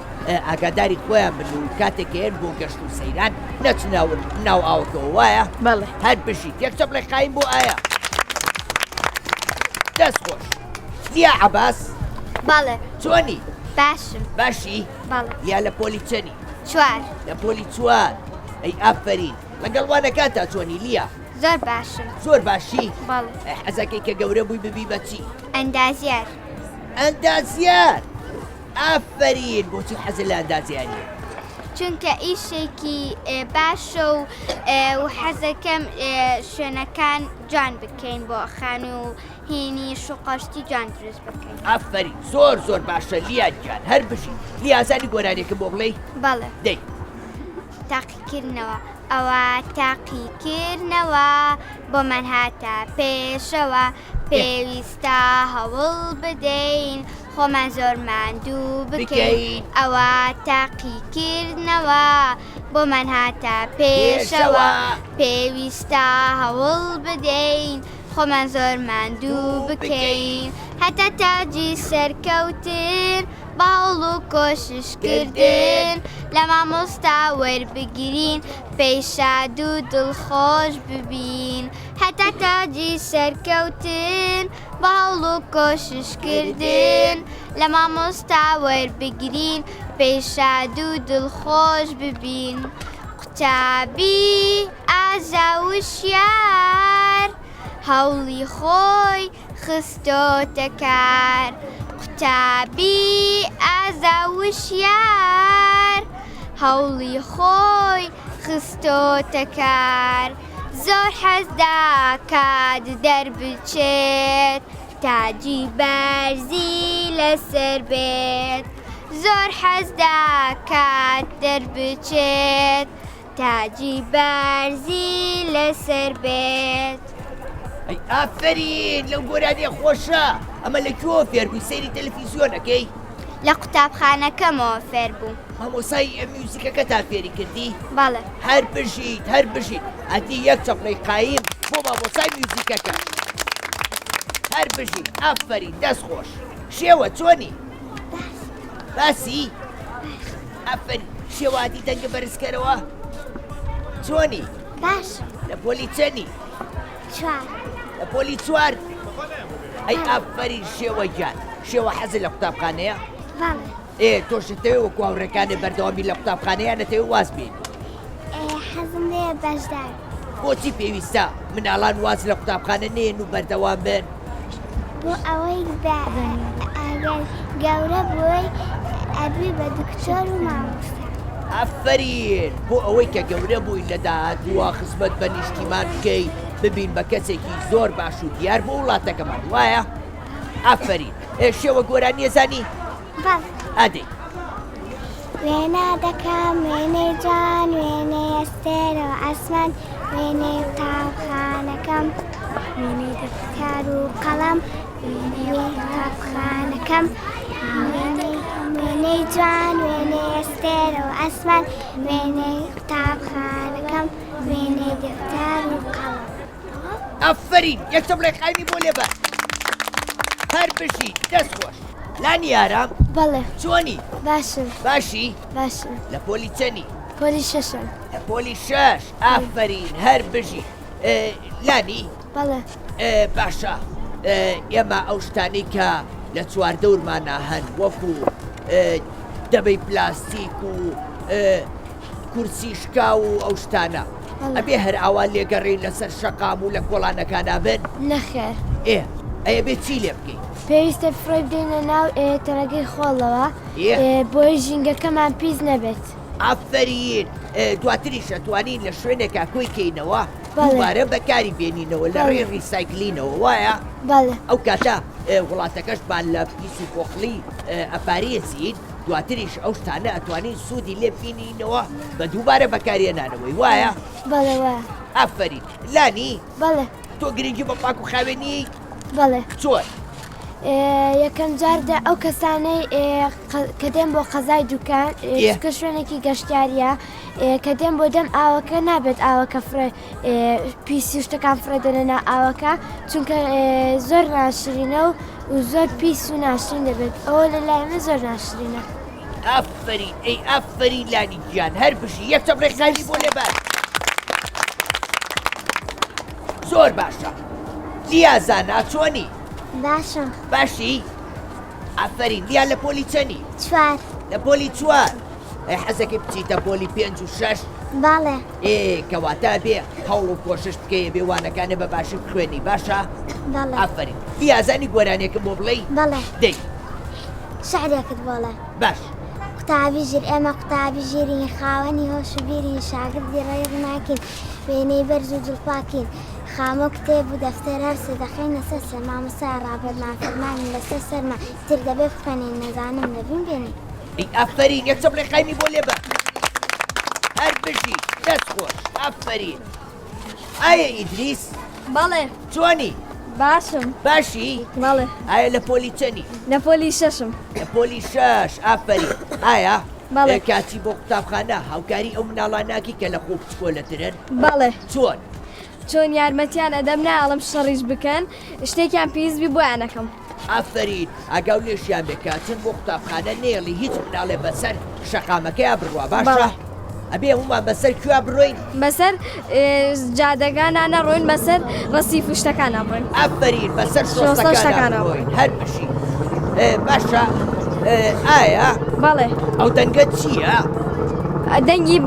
ئاگاداری خۆیان بن و کاتێک کە یەن بۆ گەشت و سەیران نەچنە ناو ئاوەکەوە وایە؟ بەڵێ. هەر بژیت یەک چەپڵەی قایم بۆ ئایا. دەست خۆش. لیا عەباس. بەڵێ. چۆنی؟ باشم. باشی؟ بەڵێ. لیا لە پۆلی چەنی؟ چوار. لە پۆلی چوار. ئەی ئافەرین. لەگەڵ وانەکانتا چۆنی لیا؟ زۆر باشم. زۆر باشی؟ بەڵێ. ئەی حەزەکەی کە گەورە بووی ببی بە چی؟ ئەندازیار. ئەندازیار! ئافەرین بۆچی حەزت لە ئەندازیاریە؟ چونکە ئیشێکی باشە و و حەزەکەم شوێنەکان جوان بکەین بۆ خانوو و هینی شوقەشتی جوان دروست بکەین. ئافەرین زۆر زۆر باشە لیا گیان هەر بژی. لیا ئەزانی گۆرانیەکم بۆ بڵێی؟ بەڵێ. دەی. تاقیکردنەوە ئەوە تاقیکردنەوە بۆمان هاتە پێشەوە پێویستە هەوڵ بدەین خۆمان زۆر ماندوو بکەین ئەوە تاقیکردنەوە بۆمان هاتە پێشەوە پێویستە هەوڵ بدەین خۆمان زۆر ماندوو بکەین هەتا تاجی سەرکەوتن بە هەوڵ و کۆششکردن لە مامۆستا وەربگرین پێی شاد و دڵخۆش ببین هەتا تاجی سەرکەوتن بە هەوڵ و کۆششکردن لە مامۆستا وەربگرین پێی شاد و دڵخۆش ببین قوتابی ئازا وشیار هەوڵی خۆی خستۆتە کار قوتابی ئازا وشیار هەوڵی خۆی خستۆتە کار زۆر حەز دەکات دەربچێت تاجی بەرزی لەسەر بێت زۆر حەز دەکات دەربچێت تاجی بەرزی لەسەر بێت. ئەی ئافەرین لەو گۆرانیە خۆشە ئەمە لە کوێوە فێر بووی سەیری تەلەفیزیۆن ئەکەی؟ لە قوتابخانەکەمەوە فێر بووم. مامۆسای میوزیکەکەتان فێری کردی؟ بەڵێ. هەر بژیت هەر بژیت ئەدی یەک چەپڵەی قایم بۆ مامۆسای میوزیکەکە هەر بژیت ئافەرین دەست خۆش شێوە چۆنی؟ باسی؟ ئافەرین شێوە ئەدی دەنگە بەرزکەرەوە چۆنی؟ باش. لە پۆلی چەنی؟ چوار. لە پۆلی چوار؟ ئەی ئافەرین شێوە گیان شێوە حەزت لە قوتابخانەیە؟ بەڵێ. ئێ تۆش دەتەوێ وەکو هاوڕێکانت بەردەوام بی لە قوتابخانە یان دەتەوێ واز بێنی؟ ئێ حەزم لێیە بەشدار بم. بۆچی پێویستە مناڵان واز لە قوتابخانە نەیەن و بەردەوام بن؟ بۆ ئەوەی بە ئەگەر گەورە بووی ئەبی بە دکتۆر و مامۆستا. ئافەرین بۆ ئەوەی کە گەورە بووین لە داهاتووە خزمەت بە نیشتیمان بکەی ببین بە کەسێکی زۆر باش و دیار بۆ وڵاتەکەمان وایە؟ ئافەرین ئێ شێوە گۆرانیە زانی؟ بەڵێ. ئەدەی. وێنا دەکەم وێنەی جوان وێنەی ئەستێرە و ئاسمان وێنەی قوتابخانەکەم وێنەی دەفتەر و قەڵەم وێنەی قوتابخانەکەم وێنەی وێنەی جوان وێنەی ئەستێرە و ئاسمان وێنەی قوتابخانەکەم وێنەی دەفتەر و قەڵەم. ئافەرین یەک چەپڵەی قایمی بۆ لێبە هەر بژی دەست خۆش لانی ئارام بەڵێ چۆنی باشم باشی باشم لە پۆلی چەنی پۆلی شەشم لە پۆلی شەش ئافەرین هەر بژی. لانی بەڵێ. باشە ئێمە ئەو شتانەی کە لە چواردەورمانا هەن وەکو دەبەی پلاستیک و کورسی شکاو و ئەو شتانە ئەبێ هەر ئاوا لێگەڕین لەسەر شەقام و لە کۆڵانەکانا بن؟ نەخێر. ئێ ئەی ئەبێ چی لێ بکەین؟ پێویستە فڕێی بدەینە ناو تەنەکەی خۆڵەوە بۆی ژینگەکەمان پیس نەبێت. ئافەرین دواتریش ئەتوانین لە شوێنێکا کۆی کەینەوە دووبارە بەکاری بێنینەوە لە ڕێی ڕیسایکلینەوە وایە؟ بەڵێ. ئەو کاتە وڵاتەکەشمان لە پیس و پۆخڵی ئەپارێزین دواتریش ئەو شتانە ئەتوانین سوودی لێ ببینینەوە بە دووبارە بەکارهێنانەوەی وایە؟ بەڵێ وایە. ئافەرین لانی. بەڵێ. تۆ گرنگی بە پاک و خاوێنی؟ بەڵێ. چۆن؟ یەکەم جار دە ئەو کەسانەی کە دێن بۆ قەزای دوکان چونکە شوێنێکی گەشتیاریە کە دێن بۆ دەم ئاوەکە نابێت ئاوەکە فڕێ پیسی و شتەکان فڕێ دەنە ناو ئاوەکە چونکە زۆر ناشرینە و و زۆر پیس و ناشرین دەبێت ئەوە لە لای من زۆر ناشرینە. ئافەرین ئەی ئافەرین لانی گیان هەر بژی یەک چەپ ڕێکخراوی بۆ لێبەر زۆر باشە لیا زانا چۆنی؟ باشم. باشی؟ ئافەرین لیا لە پۆلی چەنی؟ چوار. لە پۆلی چوار ئەی حەزەکەی بچیتە پۆلی پێنج و شەش؟ بەڵێ. ئێ کەواتە ئەبێ هەوڵ و کۆشش بکەی ئەبێ وانەکانت بە باشی بخوێنی باشە؟ بەڵێ. ئافەرین لیا ئەزانی گۆرانیەکم بۆ بڵێی؟ بەڵێ. دەی. شعرێکت بۆ ئەڵێم. باش. قوتابی ژیر ئێمە قوتابی ژیرین خاوەنی هۆش و بیرین شاگردی ڕێی ڕووناکین وێنەی بەرز و دڵپاکین خامە و کتێب و دەفتەر هەر سێ دەخەینە سەر سەر مامۆستای ڕابەرمان فەرمانی لەسەر سەرمان ئیتر دەبێ بخوێنین نەزانم لەبیم بێنین. ئەی ئافەرین یەک چەپڵەی قایمی بۆ لێبە هەر بژی دەست خۆش ئافەرین ئایا ئیدریس بەڵێ چۆنی باشم باشی بەڵێ ئایا لە پۆلی چەنی لە پۆلی شەشم لە پۆلی شەش ئافەرین ئایا بەڵێ کاچی بۆ قوتابخانە هاوکاری ئەو مناڵاناکی کە لە خۆ بچکۆلەترن بەڵێ چۆن چۆن یارمەتیان ئەدەم نایەڵم شەڕیش بکەن شتێکیان پێویست بی بۆیان ئەکەم. ئافەرین ئاگاو لێشیان بێ کە ئەچن بۆ قوتابخانە نەیەڵی هیچ مناڵێ بەسەر شەقامەکەیا بڕوا باشە بەڵێ. ئەبێ هەموومان بەسەر کوێیا بڕۆین؟ بەسەر جادەکانا نەڕۆین بەسەر ڕەسیف و شتەکانا بڕۆین. ئافەرین بەسەر شۆستە و شۆستەکانا شتەکانا بڕۆین هەر بژی باشە ئایا بەڵێ. ئەو دەنگە چییە؟ دەنگی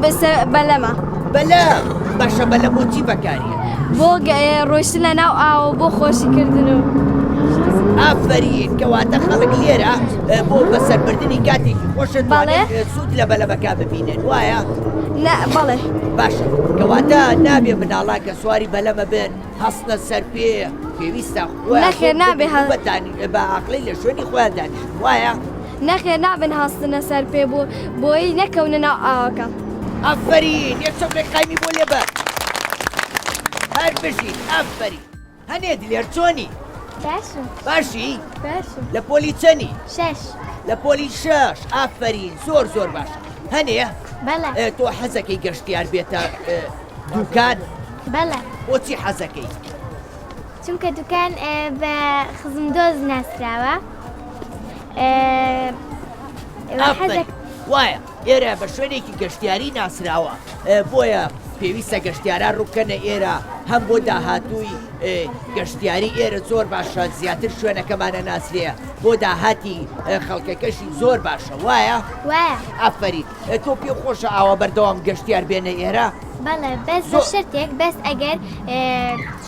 بەلەمە. بەلەم باشە بەلەم بۆ چی بەکاریە؟ بۆ ڕۆیشتن لە ناو ئاوە بۆ خۆشیکردن و ئافەرین کەواتە خەڵک لێرە بۆ بەسەربردنی کاتێکی خۆش بەڵێ. سوود لە بەلەمەکە ببینن وایە؟ نا بەڵێ. باشە کەواتە نابێ مناڵان کە سواری بەلەمە بن هەستنە سەر پێ پێویستە خۆیان نەخێر نابێ هە- بە عەقڵی لە شوێنی خۆیان دانیشن وایە؟ نەخێر نابن هەستنە سەر پێ بۆ بۆی نەکەونە ناو ئاوەکە. ئافەرین یەک چەپڵەی قایمی بۆ لێبە هەر بژیت ئافەرین. هەنێ دلێر چۆنی؟ باشم. باشی؟ باشم. لە پۆلی چەنی؟ شەش. لە پۆلی شەش ئافەرین زۆر زۆر باشە. هەنێ؟ بەڵێ. تۆ حەزەکەی گەشتیار بێتە دوکان؟ بەڵێ. بۆچی حەزەکەی؟ چونکە دوکان بە خزمدۆز ناسراوە. وایە ئێرە بە شوێنێکی گەشتیاری ناسراوە بۆیە پێویستە گەشتیاران ڕووبکەنە ئێرە هەم بۆ داهاتووی گەشتیاری ئێرە زۆر باشە زیاتر شوێنەکەمانە ناسرێ بۆ داهاتی خەڵکەکەشی زۆر باشە وایە وایە ئافەرین تۆ پێ خۆشە ئاوا بەردەوام گەشتیار بێنە ئێرە؟ بەڵێ بەس بە شەرتێک بەس ئەگەر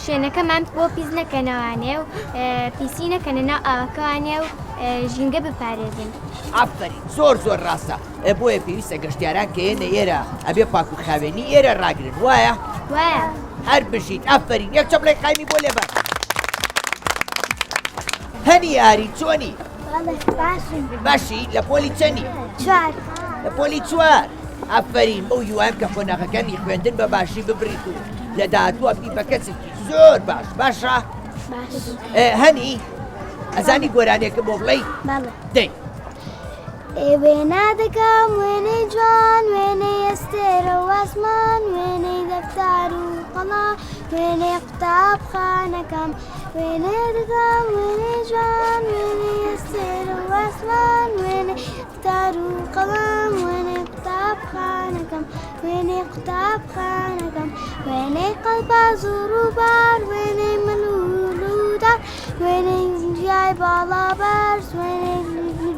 شوێنەکەمان بۆ پیس نەکەنەوانێ و پیسی نەکەنە ناو ئاوەکەوانێ و ژینگە بپارێزن. ئافەرین زۆر زۆر ڕاستە بۆیە پێویستە گەشتیاران کە یەنە ئێرە ئەبێ پاک و خاوێنی ئێرە ڕاگرن وایە؟ وایە. هەر بژیت ئافەرین یەک چەپڵەی قایمی بۆ لێبە. هەنی ئاری چۆنی؟ باشم. باشی لە پۆلی چەنی؟ چوار. لە پۆلی چوار ئافەرین بەو هیوایم کە قۆناغەکانی خوێندن بە باشی ببریت و لە داهاتووە بی بە کەسێکی زۆر باش باشە؟ باش. هەنی ئەزانی گۆرانیەکە بۆ بڵێی؟ بەڵێ. دەی. ئێ وێنا دەکەم وێنەی جوان وێنەی ئەستێرە و ئاسمان وێنەی دەفتار و قەڵا وێنەی قوتابخانەکەم وێنە دەکەم وێنەی جوان وێنەی ئەستێرە و ئاسمان وێنەی دەفتار و قەڵەم وێنەی قوتابخانەکەم. قوتابخانەکەم وێنەی قوتابخانەکەم وێنەی قەڵباز و ڕووبار وێنەی ملوول و دار وێنەی جیای باڵا بەرز وێنەی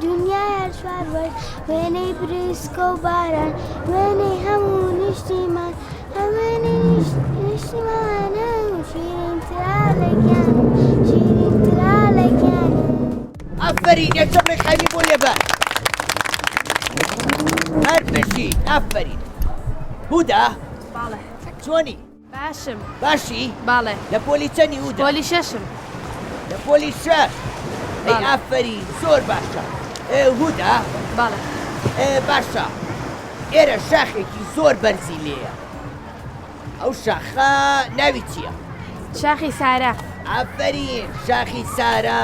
دنیای هەر چوار وەرز وێنەی بریسکە و باران وێنەی هەموو نیشتیمان هەموو نیشتیمانم شیرینترە لە گیانم شیرینترە لە گیانم. ئافەرین یەک چەپڵەی قایمی بۆ لێبە هەر بژیت ئافەرین هودا باڵێ چۆنی باشم باشی باڵێ لە پۆلی چەنی هودا پۆلی شەشم لە پۆلی شەش ئەی باڵێ. ئافەرین زۆر باشە ئێ، هودا باڵێ ئێ، باشە ئێرە شاخێکی زۆر بەرزی لێیە ئەو شاخە ناوی چییە؟ شاخی سارا. ئافەرین شاخی سارا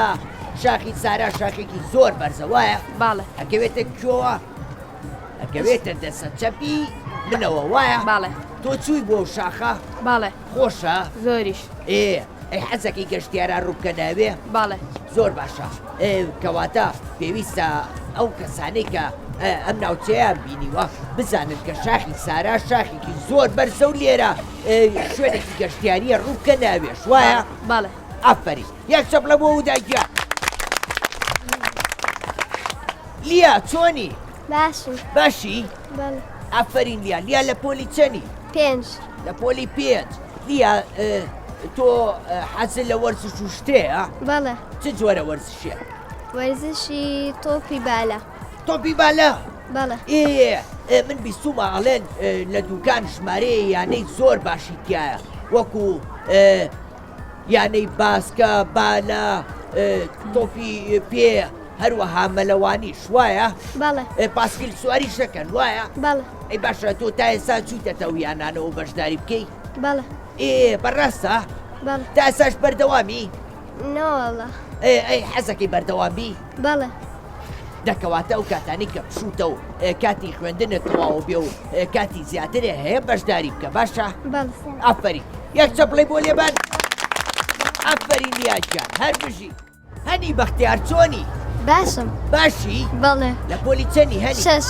شاخی سارا شاخێکی زۆر بەرزە وایە؟ باڵێ. ئەکەوێتە کوێوە؟ ئەکەوێتە دەسە چەپی منەوە وایە؟ باڵێ. تۆ چووی بۆ ئەو شاخە؟ باڵێ. خۆشە؟ زۆریش. ئێ ئەی حەزەکەی گەشتیاران ڕووبکەنە ئەوێ؟ باڵێ. زۆر باشە کەواتە پێویستە ئەو کەسانەی کە ئەم ناوچەیان بینیوە بزانن کە شاخی سارا شاخێکی زۆر بەرزە و لێرە شوێنێکی گەشتیاریە ڕووبکە ناوێش وایە؟ بەڵێ. ئافەرین یەک چەپڵە بۆ هودا گیان. لیا چۆنی؟ باشم. باشی؟ بەڵێ. ئافەرین لیا لیا لە پۆلی چەنی؟ پێنج. لە پۆلی پێنج لیا تۆ حەزت لە وەرزش و شتەیە؟ بەڵێ. چ جۆرە وەرزشێک؟ وەرزشی تۆپی بالە. تۆپی بالە؟ بەڵێ. ئێ من بیستومە ئەڵێن لە دوکان ژمارەیە یانەی زۆر باشی تایە وەکو یانەی باسکە بالە تۆپی پێ هەروەها مەلەوانیش وایە؟ بەڵێ. پاسکیل سواریش دەکەن وایە؟ بەڵێ. ئەی باشە تۆ تا ئێستا چوویتەتە ئەو یانانەوە بەشداری بکەی؟ بەڵێ. ئێ بەڕاستە؟ بەڵێ. تا ئێستاش بەردەوامی؟ نەوەڵا. ئێ ئەی حەزەکەی بەردەوام بی؟ بەڵێ. دەکەواتە ئەو کاتانەی کە پشووتە و کاتی خوێندنت تەواو بێ و کاتی زیاترێ هەیە بەشداری بکە باشە؟ بەڵێ. ئافەرین یەک چەپڵەی بۆ لێبان. ئافەرین لیا گیان هەر بژی. هەنی بەختیار چۆنی؟ باشم. باشی؟ بەڵێ. لە پۆلی چەنی هەنی؟ شەش.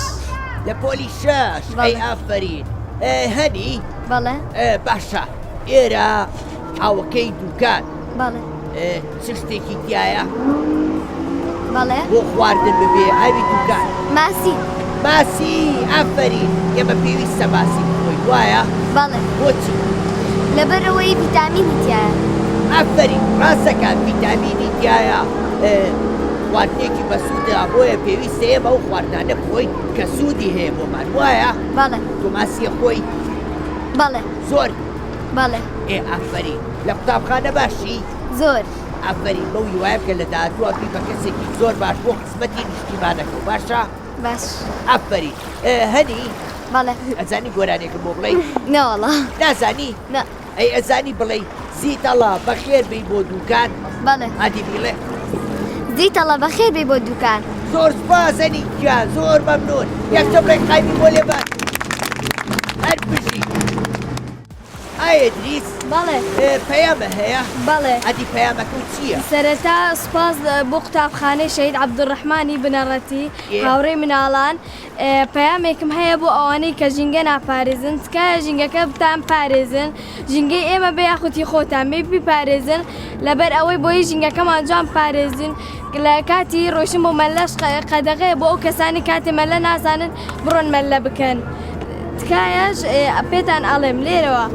لە پۆلی شەش ئەی ئافەرین. هەنی؟ بەڵێ. باشە ئێرە ئاوەکەی دوکان. بەڵێ. چ شتێکی تایە؟ بەڵێ. بۆ خواردن ببێ ئاوی دوکان. ماسی. ماسی ئافەرین ئێمە پێویستە ماسی بخۆین وایە؟ بەڵێ. بۆچی؟ لەبەرئەوەی ڤیتامینی تیایە. ئافەرین ڕاست دەکات ڤیتامینی تیایە خواردنێکی بەسوودە بۆیە پێویستە ئێمە ئەو خواردنانە بخۆین کە سوودی هەیە بۆمان وایە؟ بەڵێ. تۆ ماسیە خۆی؟ بەڵێ. زۆر؟ بەڵێ. ئێ ئافەرین لە قوتابخانە باشی؟ زۆر. ئافەرین بەو هیوایە بکە لە داهاتووە بی بە کەسێکی زۆر باش بۆ خزمەتی نیشتیمانەکەو باشە؟ باش. ئافەرین هەنی؟ بەڵێ. ئەزانی گۆرانیەکم بۆ بڵێی؟ نەوەڵا. نازانی؟ نا. ئەی ئەزانی بڵێی زیتەڵە بەخێر بێی بۆ دوکان؟ بەڵێ. ئادی بیڵێ. زیتەڵە بەخێر بێی بۆ دوکان. زۆر سوپاس هەنی گیان زۆر مەمنون یەک چەپڵەی قایمی بۆ لێبەن هەر بژی. ئایا ئیدریس؟ بەڵێ. پەیامە هەیە؟ بەڵێ. ئەدی پەیامەکەو چییە؟ سەرەتا سوپاس بۆ قوتابخانەی شەهید عەبدولڕەحمانی بنەڕەتی، هاوڕێی مناڵان، پەیامێکم هەیە بۆ ئەوانەی کە ژینگە ناپارێزن، تکایە ژینگەکە بتان پارێزن، ژینگەی ئێمە بێ یاخود هی خۆتان بێ بیپارێزن، لەبەر ئەوەی بۆیە ژینگەکەمان جوان پارێزین، لە کاتی ڕۆیشتن بۆ مەلەش قەدەغەیە بۆ ئەو کەسانی کاتێ مەلە نازانن بڕۆن مەلە بکەن. تکایەش پێتان ئەڵێم لێرەوە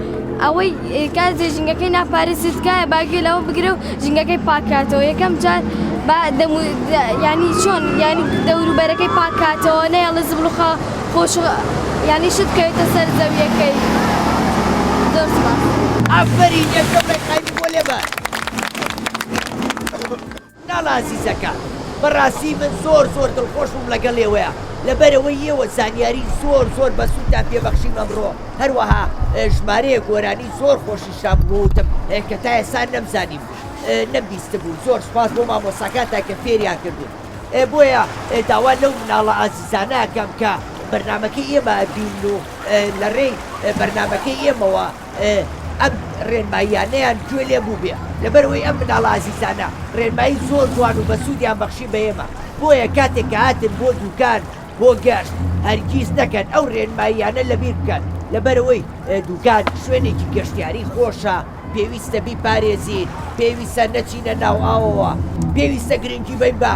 ئەوەی کاتێ ژینگەکەی ناپارێزی تکایە با گوێ لەوە بگرە و ژینگەکەی پاکاتەوە یەکەم جار با دەم ینی چۆن ینی دەوروبەرەکەی پاکاتەوە نەیەڵێ زبڵ و خۆش ینی شت بکەوێتە سەر زەویەکەی زۆر سوپاس. ئافەرین یەکەم ڕێکخراوی بۆ لێبەن. مناڵە ئازیزەکان بەڕاستی من زۆر زۆر دڵخۆش بووم لەگەڵ ئێوەیا لەبەرئەوەی ئێوە زانیاری زۆر زۆر بەسوودتان پێ بەخشیم ئەمڕۆ هەروەها ژمارەیەک گۆرانی زۆر خۆشیشتان بۆ وتم کە تا ئێستا نەمزانیبوو نەمبیستبوو زۆر سوپاس بۆ مامۆستاکانتان کە فێریان کردوون بۆیە داوا لەو مناڵە ئازیزانە ئەکەم کە بەرنامەکەی ئێمە ئەبینن و لەڕێی بەرنامەکەی ئێمەوە ئەم ڕێنماییانەیان گوێ لێ بووبێ، لەبەرئەوەی ئەم مناڵە ئازیزانە ڕێنمایی زۆر جوان و بەسوودیان بەخشی بە ئێمە، بۆیە کاتێک کە هاتن بۆ دووکان. بۆ گەشت هەرگیز نەکەن ئەو رێنماییانە لەبیر بکەن، لەبەرئەوەی دوکان شوێنێکی گەشتیاری خۆشە، پێویستە بیپارێزین، پێویستە نەچینە ناو ئاوەوە، پێویستە گرنگی بەین بە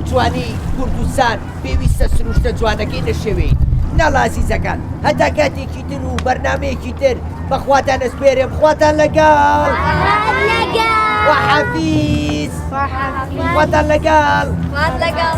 جوانی کوردستان، پێویستە سروشتە جوانەکەی نەشێوێین. مناڵە ئازیزەکان هەتا کاتێکی تر و بەرنامەیەکی تر بە خواتان ئەسپێرم، خواتان لەگەڵ. خوات لەگەڵ. خواحافیز. خواحافیز. خواتان لەگەڵ. خوات لەگەڵ.